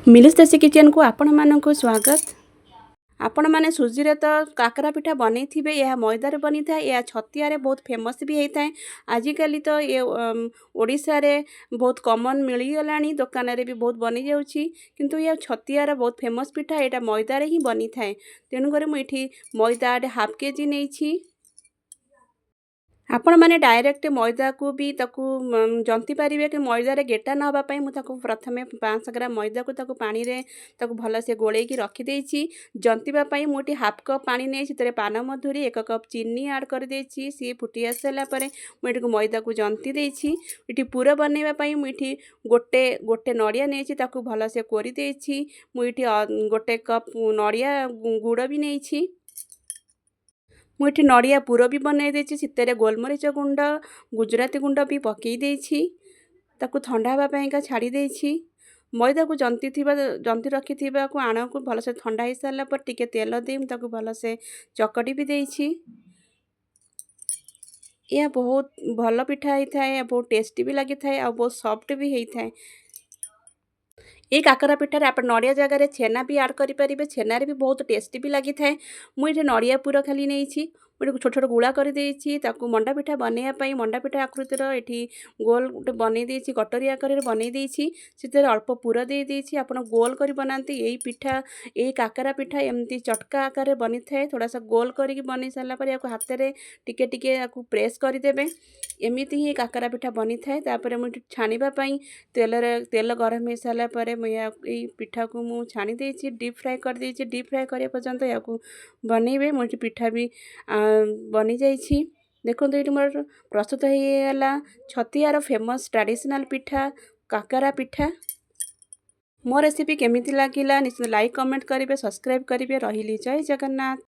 ମିଲିସ୍ ଦେଶୀ କିଚେନ୍କୁ ଆପଣମାନଙ୍କୁ ସ୍ୱାଗତ। ଆପଣମାନେ ସୁଜିରେ ତ କାକରା ପିଠା ବନେଇଥିବେ। ଏହା ମଇଦାରେ ବନିଥାଏ। ଏହା ଛତିଆରେ ବହୁତ ଫେମସ୍ ବି ହେଇଥାଏ। ଆଜିକାଲି ତ ଏ ଓଡ଼ିଶାରେ ବହୁତ କମନ୍ ମିଳିଗଲାଣି, ଦୋକାନରେ ବି ବହୁତ ବନିଯାଉଛି। କିନ୍ତୁ ଏହା ଛତିଆର ବହୁତ ଫେମସ୍ ପିଠା। ଏଇଟା ମଇଦାରେ ହିଁ ବନିଥାଏ। ତେଣୁକରି ମୁଁ ଏଠି ମଇଦା ହାଫ୍ କେଜି ନେଇଛି। ଆପଣମାନେ ଡାଇରେକ୍ଟ ମଇଦାକୁ ବି ତାକୁ ଜନ୍ତି ପାରିବେ କି ମଇଦାରେ ଗେଟା ନ ହେବା ପାଇଁ ମୁଁ ତାକୁ ପ୍ରଥମେ 500 ଗ୍ରାମ ମଇଦାକୁ ତାକୁ ପାଣିରେ ତାକୁ ଭଲସେ ଗୋଳେଇକି ରଖିଦେଇଛି। ଜନ୍ତିବା ପାଇଁ ମୁଁ ଏଠି ହାଫ୍ କପ୍ ପାଣି ନେଇ ସେଥିରେ ପାନମଧୁରୀ, 1 କପ୍ ଚିନି ଆଡ଼୍ କରିଦେଇଛି। ସିଏ ଫୁଟି ଆସିସାରିଲା ପରେ ମୁଁ ଏଠିକୁ ମଇଦାକୁ ଜନ୍ତି ଦେଇଛି। ଏଠି ପୁର ବନେଇବା ପାଇଁ ମୁଁ ଏଠି ଗୋଟେ ଗୋଟେ ନଡ଼ିଆ ନେଇଛି, ତାକୁ ଭଲସେ କୋରି ଦେଇଛି। ମୁଁ ଏଠି 1 କପ୍ ନଡ଼ିଆ ଗୁଡ଼ ବି ନେଇଛି। ମୁଁ ଏଠି ନଡ଼ିଆ ପୁର ବି ବନେଇ ଦେଇଛି। ସେଥିରେ ଗୋଲମରିଚ ଗୁଣ୍ଡ, ଗୁଜୁରାତି ଗୁଣ୍ଡ ବି ପକାଇ ଦେଇଛି। ତାକୁ ଥଣ୍ଡା ହେବା ପାଇଁକା ଛାଡ଼ି ଦେଇଛି। ମଇଦାକୁ ଜନ୍ତି ଥିବା ଜନ୍ତି ରଖିଥିବାକୁ ଆଣକୁ ଭଲସେ ଥଣ୍ଡା ହେଇସାରିଲା ପରେ ଟିକେ ତେଲ ଦେଇ ମୁଁ ତାକୁ ଭଲସେ ଚକଟି ବି ଦେଇଛି। ଏହା ବହୁତ ଭଲ ପିଠା ହେଇଥାଏ, ବହୁତ ଟେଷ୍ଟି ବି ଲାଗିଥାଏ ଆଉ ବହୁତ ସଫ୍ଟ ବି ହେଇଥାଏ। ଏଇ କାକରା ପିଠାରେ ଆପଣ ନଡ଼ିଆ ଜାଗାରେ ଛେନା ବି ଆଡ଼୍ କରିପାରିବେ। ଛେନାରେ ବି ବହୁତ ଟେଷ୍ଟି ବି ଲାଗିଥାଏ। ମୁଁ ଏଠି ନଡ଼ିଆ ପୁର ଖାଲି ନେଇଛି। ମୁଁ ଏଠି ଛୋଟ ଛୋଟ ଗୁଳା କରିଦେଇଛି। ତାକୁ ମଣ୍ଡା ପିଠା ବନେଇବା ପାଇଁ ମଣ୍ଡା ପିଠା ଆକୃତିର ଏଠି ଗୋଲ ଗୋଟେ ବନେଇ ଦେଇଛି, କଟୋରୀ ଆକାରରେ ବନେଇ ଦେଇଛି। ସେଥିରେ ଅଳ୍ପ ପୁର ଦେଇ ଦେଇଛି। ଆପଣ ଗୋଲ କରି ବନାନ୍ତି ଏଇ ପିଠା। ଏଇ କାକରା ପିଠା ଏମିତି ଚଟକା ଆକାରରେ ବନିଥାଏ। ଥୋଡ଼ା ସା ଗୋଲ କରିକି ବନେଇ ସାରିଲା ପରେ ଏହାକୁ ହାତରେ ଟିକେ ଟିକେ ଏହାକୁ ପ୍ରେସ୍ କରିଦେବେ। ଏମିତି ହିଁ କାକରା ପିଠା ବନିଥାଏ। ତାପରେ ମୁଁ ଏଠି ଛାଣିବା ପାଇଁ ତେଲରେ ତେଲ ଗରମ ହେଇସାରିଲା ପରେ ମୁଁ ଏହା ଏଇ ପିଠାକୁ ମୁଁ ଛାଣି ଦେଇଛି, ଡିପ୍ ଫ୍ରାଏ କରିଦେଇଛି। ଡିପ୍ ଫ୍ରାଏ କରିବା ପର୍ଯ୍ୟନ୍ତ ଏହାକୁ ବନେଇବେ। ମୁଁ ଏଠି ପିଠା ବି ବନିଯାଇଛି। ଦେଖନ୍ତୁ, ଏଇଠି ମୋର ପ୍ରସ୍ତୁତ ହେଇଗଲା ଛତିଆର ଫେମସ୍ ଟ୍ରାଡ଼ିସନାଲ୍ ପିଠା, କାକରା ପିଠା। ମୋ ରେସିପି କେମିତି ଲାଗିଲା, ନିଶ୍ଚିତ ଲାଇକ୍, କମେଣ୍ଟ କରିବେ, ସବସ୍କ୍ରାଇବ୍ କରିବେ। ରହିଲି, ଜୟ ଜଗନ୍ନାଥ।